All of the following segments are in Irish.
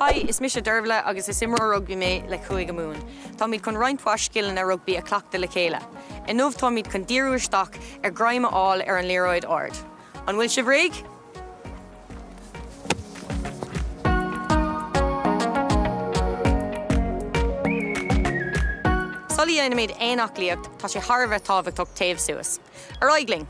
Hi, is mise Dervla agus is imreoir rugbaí mé le Cúige Mumhan. Táimid chun roinnt mhaith scileanna rugbaí a chleachtadh le chéile. Inniu táimid chun díriú isteach ar greim a fháil ar an liathróid ard. An bhfuil sibh réidh? Sula dhéanaimid aon aclaíocht, tá sé thar a bheith tábhachtach téamh suas. Ar aghaidh linn!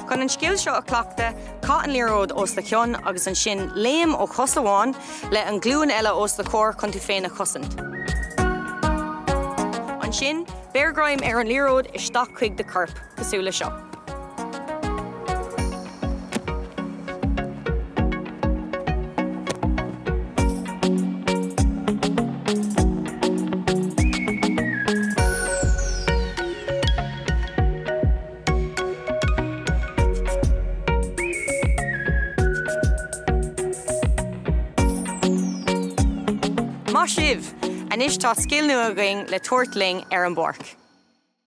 Chun an scil seo a chleachtadh, caith an liathróid os do chionn agus ansin léim ó chos amháin le an ghlúin eile os do chomhair chun tú féin a chosaint. Ansin, beir greim ar an liathróid isteach chuig do chorp, cosúil le seo. Maith sibh! Anois tá scil nua againn le tabhairt linn ar an bpáirc.